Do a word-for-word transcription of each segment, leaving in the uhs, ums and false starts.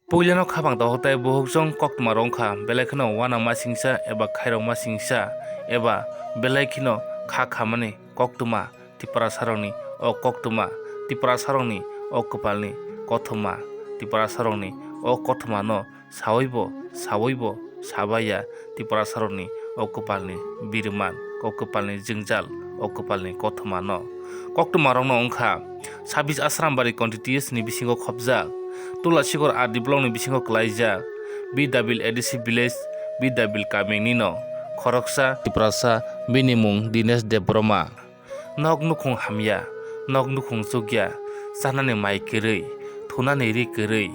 Puilano khapang tongo tei buhukchung koktwma rwngkha, belai kheno uanama singsa eba khairokma singsa eba belai kheno kha khamani koktwma Tiprasarokni o koktwma, Tiprasarokni o kwpalni kothoma, Tiprasarokni o kothomano sawibo, sawibo, sabaya, Tiprasarokni o kwpalni biriman, o kwpalni jwngjal, o kwpalni kothomano. Koktwmarokno wngkha, sabis Asrambari constituency ni bisingo khopjak, Tulasikor R D block ni bisingo kwlaijak, B W A D C village, B W kamini no khoroksa Tiprasa, bini mung Dinesh Debbarma. Nok nukhung hamya, nok nukhung chukya, chanani mai kwrwi, thunani ri kwrwi,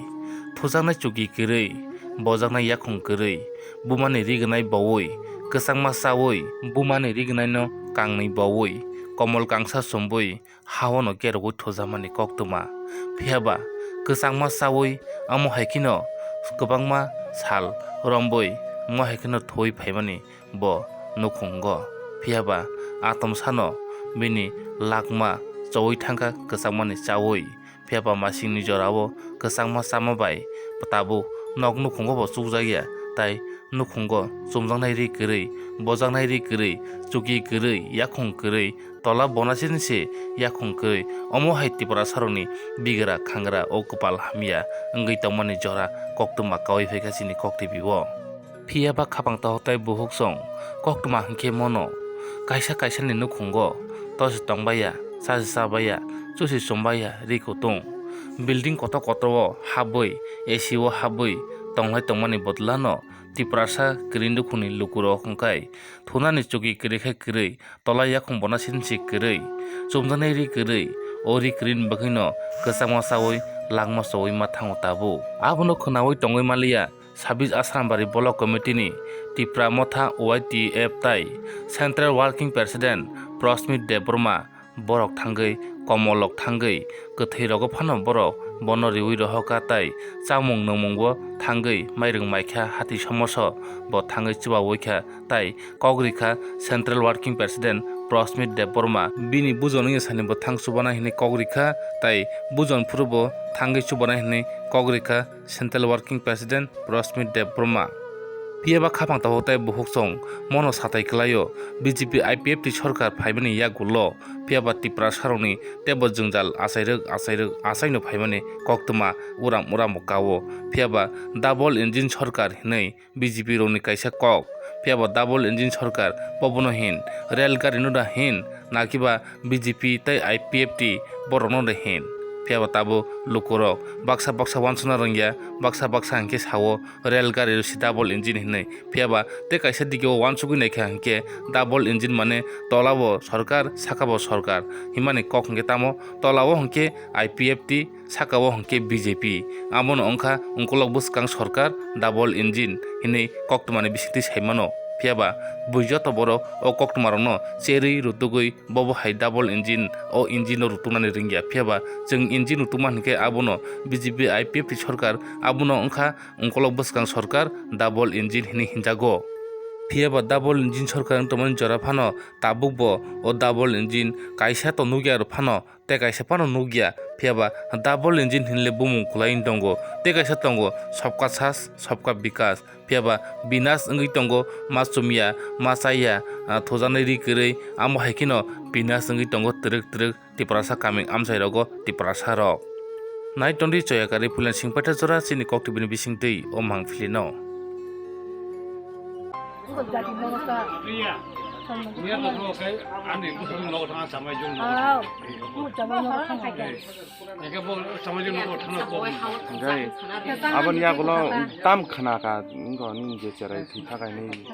thujaknai chuki kwrwi, bojaknai yakhung kwrwi, bumani ri gwnai boui, kwchangma chaui, bumani ri gwnai no kangnwi boui, komol kangsa chumbui, hao no kerogwi thujakmani koktwma. Phiya ba kwchangma chaui, amo hai kheno kwbangma sal rombui, mo hai kheno thuwi phaimani bo nukhungo. Phiya ba atom sano bini lakma choui thangkha kwchangmani chaui. Phiya ba masingni jorao kwchangma chama bai tabuk nok nukhungo bo chukjakya, tai nukhungo chumjaknai ri kwrwi, bojaknai ri kwrwi, chuki kwrwi, yakhung kwrwi, tola bonasini se yakhung kwrwi, omo hai Tiprasarokni bigra khangra o kwpal hamya wngwi tongmani jora koktwma kaui phaikha chini kok T V o. Phiya ba khapang tongo tei buhukchung koktwma hinkhe mono kaisa kaisani nukhungo tosi tongbaiya, chasi chabaiya, chusi chumbaiya ri kutung. Building kotor kotor o habwi, A C o habwi tonglai tongmani bodolano Tiprasa kwrwi nukhungni lukurok hwnkhe thunani chuki kwrwi khe kwrwi, tola yakhung bonasini se kwrwi, chumjaknai ri kwrwi, o ri kwrwini bagwino kwchangma chaui langma choui ma thango tabuk. Abono khwnaui tongwi manliya, sabis Asrambari Block Committee ni Tipra Motha Y T F tai Central Working President Prosmit Debbarma borok thangwi, komolrok thangwi, kwthwi rogo phano borok bono riui rohorkha tai chamung nwngmungbo thangwi mairwng maikha, hati somoso bo thangwi chubaui kha tai kok rikha Central Working President Prosmit Debbarma. Bini bujon wngya sani bo thang chubana hinwi kok rikha tai bujon phuru bo thangwi chubana hinwi kok rikha Central Working President Prosmit Debbarma. Phiya ba khapang tabuk tei buhukchung mono satai kwlaio B J P I P F T sorkar phaimani yagulo, phiya ba Tiprasarokni teibo jwngjal achairwk achairwk achaino phaimani koktwma uram uram bo kao, phiya ba double engine sorkar hinwi B J P rokni kaisa kok, phiya ba double engine sorkar bobono hin, rail gari no da hin, nakiba B J P tei I P F T borokno da hin. Phiya ba tabuk lukurok baksa baksa wansukna rwngya, baksa baksa hinkhe sao rail gari rw si double engine hinwi. Phiya ba tei kaisa digi o wansugwi naikha hinkhe double engine mane tola bo sorkar, saka bo sorkar himani kok hinkhe tamo tola o hinkhe I P F T, saka o hinkhe B J P. Abono wngkha ungkulok bwskang sorkar double engine hinwi koktwmani bisingtwi saimano. Phiya ba bui joto borok o koktwmarokno cherwi rutugwi bobo hai double engine, o engine no rutuknani rwngya. Phiya ba chwng engine rutukma hinkhe abono B J P I P F T sorkar abono wngkha ungkulok bwskang sorkar double engine hinwi hinjago. Phiya ba double engine sorkar wng tongmani jora phano tabuk bo o double engine kaisa to nukya rw phano tei kaisa phano nukya, phiya ba double engine hinle bumung kwlai wng tongo. Tei kaisa tongo Sabka Saath, Sabka Vikas, phiya ba binas wngwi tongo, ma chumya, ma chaya, ah, thujaknai ri kwrwi, amo hai kheno binas wngwi tongo twrwk twrwk Tiprasa kaming amchai rogo Tiprasa rok. Nai tongdi choya kari puilan singpaitha jora chini kok T V ni bisingtwi o mang philino. Hwnkhe aboni yagulo tam khna kha, wngkha nini je cherai thwi tha kainwi.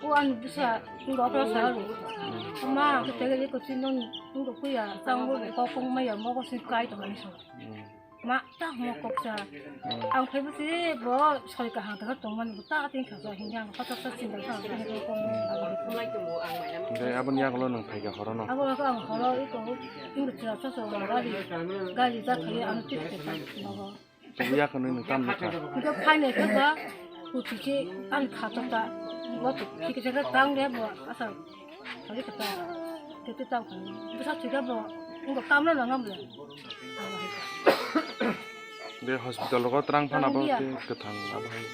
O ani bwsa, wngkha okra sa rw. Ma, ang khe tege je kochi nong, wngkha kuya, chang bo, kok kong maya, mogo si kai tong ani so. Hmm. Ma, ta mo kok sa. Hmm. Ang phai bwsi bo soi kaham ta tong mani bo ta tin kha sa, hindi ang kha ta sa chinda sa, ang kha kong. Hwnkhe aboni yagulo nwng phai kha horo no? Abo ang horo iko, wngkha sa sa gari, gari ta khai ang tik tik mogo. Tubui ya kwnwi nwng tam nukha. Hwnkhe phainai khe ba, kuchi khe ani kha chapta. Bo thik khe tang de bo, asa, thari khe ta. Tete tang kha. Bwsa thik khe bo, wngkha kamla nang amle. De hospital rogo twrang phana bo tei kwthang abo hai.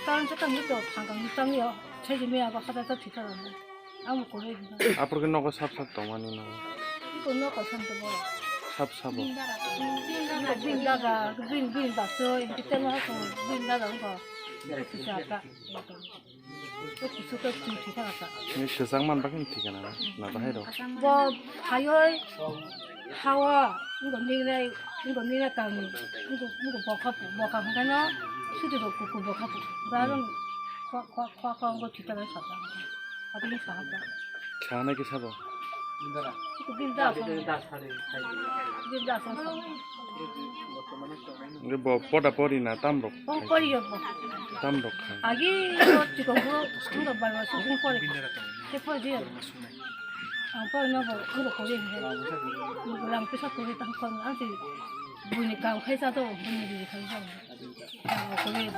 Tang sa tang to thang kang tang yo. Chai ji me abo khata ta thika ro. Ang ko re. Apor ke nogo sap sap tongmani nogo. Ko no ko sam to bo. Sap sap bo. Bin daga, bin bin ba so, in kita ma ko bin daga ko. Sisa ka. Ni swchang man bagwi thikana na, na bahai rok. Bo phaioi hawa, ngo ningnai, ngo ningna tangni, ngo, ngo bokha, bokha hwnkhe no, suti rok kuku bokha, barong khwa, khwa, khwa, khwa, ngo thikana saka. Abini sahaka. Khanai kisa bo. Binda. Binda. Hwnkhe bo poda pori na tamrok khai? Poriyo bo. Tamrok khai. Agi o chikon bo, sunda bai wa sung pori. Ke pori diya. Ang pori no bo, ang bo pori he. Lang pisa pori tang kon ang si buini kam khai sa to, buini di khai sa. Ang pori.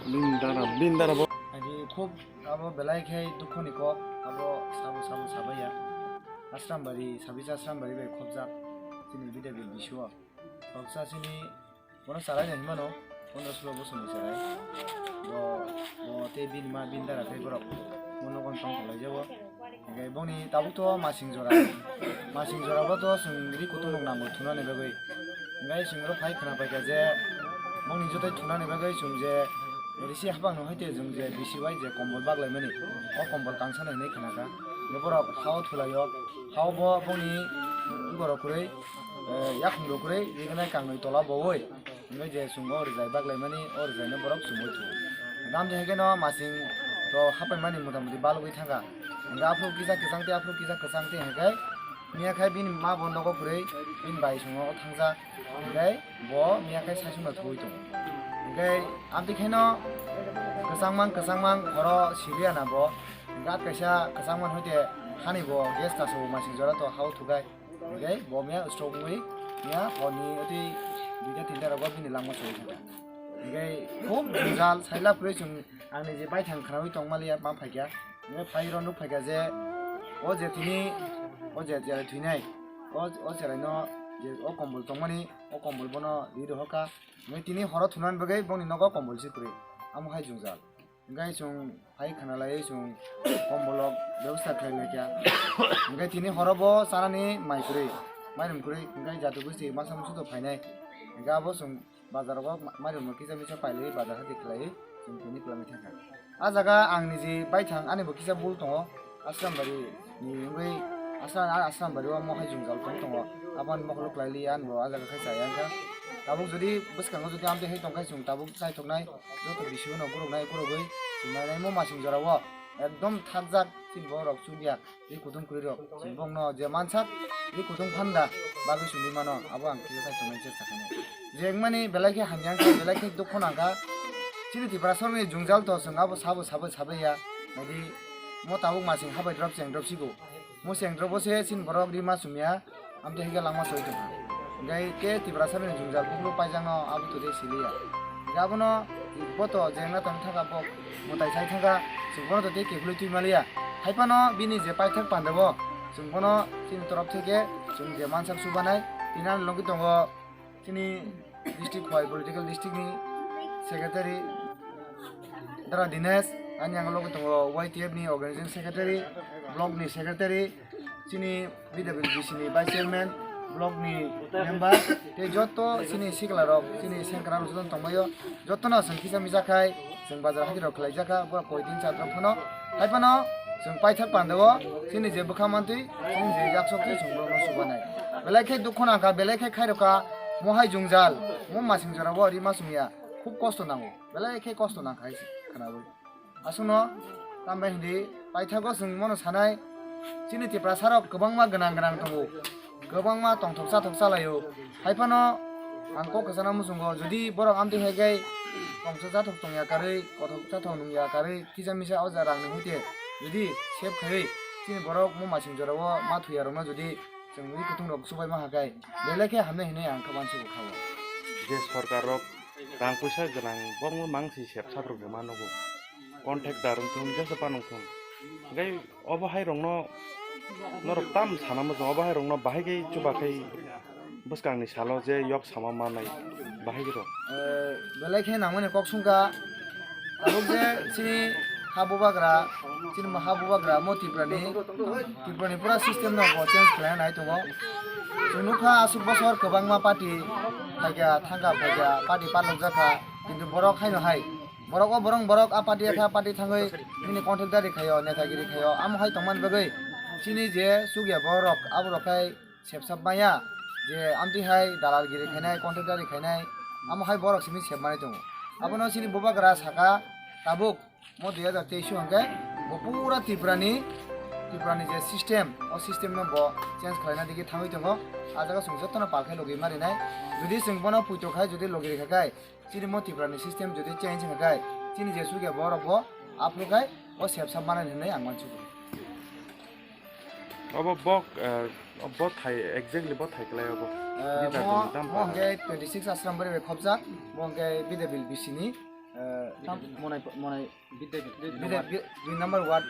Bini dara, bini dara bo. Ani khub abo belai khe dukhu ni kok, abo sabo sabo sabaiya. Asrambari, sabisa Asrambari bai khobjak chini bidai bai bisio. Khobsa chini bono charai nai himano, pondro sulo bosor ni charai. Bo, bo tei bini ma bini dara tei borok bono kon tong tong lai jabo. Hingke bongni tabuk to masing jora. Masing jora bo to chwng ri kutung rok nango thunani bagwi. Hingke chwng ro phai khna paikha je bongni joto thunani bagwi chwng je risi habang no haite chwng je bisi bai je kombol baglai mani. O kombol kangsa no hinui khna kha. Hingke borok hao thulai o. Hao bo bongni borok kwrwi, eh, yakhung rok kwrwi rignai kangnwi tola bowoi. Hingke je chwng o rwjai baglai mani, o rwjai no borok chumui thu. Dam je hingke no masing to hapai mani mota moti balugwi thangkha. Hingke aphuru kisa kwchang tei aphuru kisa kwchang tei hingke miya khai bini ma bo nogo kwrwi bini bai chwng o thangjak. Hingke bo miya khai sai chwngno thuwi tongo. Hingke amtwi khe no kwchang mang kwchang mang oro siliya na bo. Hingke at kaisa kwchang man hoite hani bo gas kaso masing jora to hao thukai. Hingke bo miya stroke wngwi miya horni oti duita tinta rogo bini langma soi thangkha. Hingke khub jwngjal sailap kwrwi chwng angni je baithang khwnaui tongmaliya ma phaikha. Hingke phai rw nuk phaikha je o je tini o je cherai thwinai o, o cheraino je o kombol tongmani o kombol bono ri rohorkha. Hingke tini horo thunani bagwi bongni nogo kombol si kwrwi amo hai jwngjal. Hingke chwng phai khna lai chwng kombolrok bebosta khlai lai kha. Hingke tini horo bo chanani mai kwrwi, mairum kwrwi, hingke jatu bwswi masa musu to phainai. Hingke abo chwng bazar rogo ma-, mairum no kisa misa pailai bazar hati khlai chwng tini kwlangwi thangkha. A jaga ang niji baithang ani bo kisa bul tongo, Asrambari ni wngwi Asra-, Asrambari o mohai jwngjal tong tongo, aboni mokolo kwlai li ani bo a jaga khai chaya wngkha. Tabuk jodi bwskango jodi amtwi hai tongkha chwng tabuk chaithoknai. Joto bisi no borok nai borogwi chwng nai nai mo masing jora o ekdom thakjak chini borok chukya ri kutung kwrwi rok chwng bongno je mansak ri kutung phanda bagwi chwngwi mano abo ang kisa sai tongnai chesta khainai je wngmani belai khe hamya wngkha belai khe dukho nangkha chini Tiprasarokni jwngjal to chwng abo sabo sabo sabai ya nadi mo tabuk masing habai drop cheng drop sigo. Mo cheng drop bo se chini borok rima chumya, amtwi hingke langma soi tongkha. Hingke te Tiprasa ni jwngjal buphuru paijak no abo to de siliya. Hingke abono boto jengna tong thangkha bo mwtai sai thangkha, chwng bono to tei kephilwi twi maliya. Hai phano bini je paithak panda bo, chwng bono chini torop theke chwng je mansak chubanai, tini ani logi tongo. Chini district bai political district ni secretary Dara Dinesh, ani ang logi tongo Y T F ni organizing secretary, block ni secretary, chini P W D C ni vice chairman, block ni member, tei joto chini sikla rok, chini sengkra rok joto tongbaio, joto no chwng kisa misa khai, chwng bazar hati rok khlai jakha, bo koi tin char rok phano, hai phano chwng paithak panda o, chini je bwkha mantwi, chini je yaksok twi chwng borok no chubanai. Belai khe dukho nangkha, belai khe khairokha, Mohai jwngjal, mo masing jora bo rima sumya, khub kosto nango, belai khe kosto nangkha hai se khwnawi. Aswkno tambai hindi paithago chwng mono sanai, chini Tiprasa rok kwbangma gwnang gwnang tongo, kwbangma tongthok chathok chalaio. Hai phano ang kok kwchana muchungo, jodi borok amtwi hai khe tongthok chathok tongya karwi, kothok chathok nungya karwi, kisa misa o ja rangni hoite jodi save khaiwi chini borok mo masing jorao ma thuya rokno jodi chwng ri kutung rok chubai ma hakai, belai khe hamnai hinwi ang khe uansukha o. Je sorkar rok rang puisa gwnang bokno mang si sep saprok de ma nugo. Contractor wng thung, jesa phano wng thung. Hingke obo hai rokno Norok tam sana muchung, obo hai rokno bahai khe chuba khai bwskangni salo je yok sama manai bahai khe rok. Eh, belai khe nangmani kok sungkha. Tabuk je chini ha bubagra, chini ha bubagra mo Tripurani, Tripurani pura system no bo change khlai nai tongo. Chwng nukha aswk bosor kwbangma party phaikha, thangkha, phaikha, party patlokjakha, kintu borok haino hai. Borok o borok, borok a party, a party thangwi bini contractari khaio, netagiri khaio, amo hai tongmani bagwi chini je chukya borok, aborok khai sepsap maya je amtwi hai dalalgiri khainai, contractari khainai, amo hai borok simi sepmani tongo. Abono chini bubagra saka tabuk mo dui hajar teis o hwnkhe bo pura Tripurani, Tripurani je system, o system no bo change khlaina digi thangwi tongo. A jaga chwng jotono pal khe logi marinai. Jodi chwng bono puito khai, jodi logi rikha khai, chini mo Tripurani system jodi change wngkha khai, chini je chukya borok bo aphuru khai o sepsap manani hwnwi ang uansukha. Obo bok, eh, bo thai, exactly bo thai kwlai obo. Eh, Leader mo, ni dam mo pa. Hwnkhe twenty six Ashram Bari bai khopjak, mo hwnkhe Bidyabil B C ni, eh, tam monai, monai Bidya, Bidya, Bidya, dui number ward.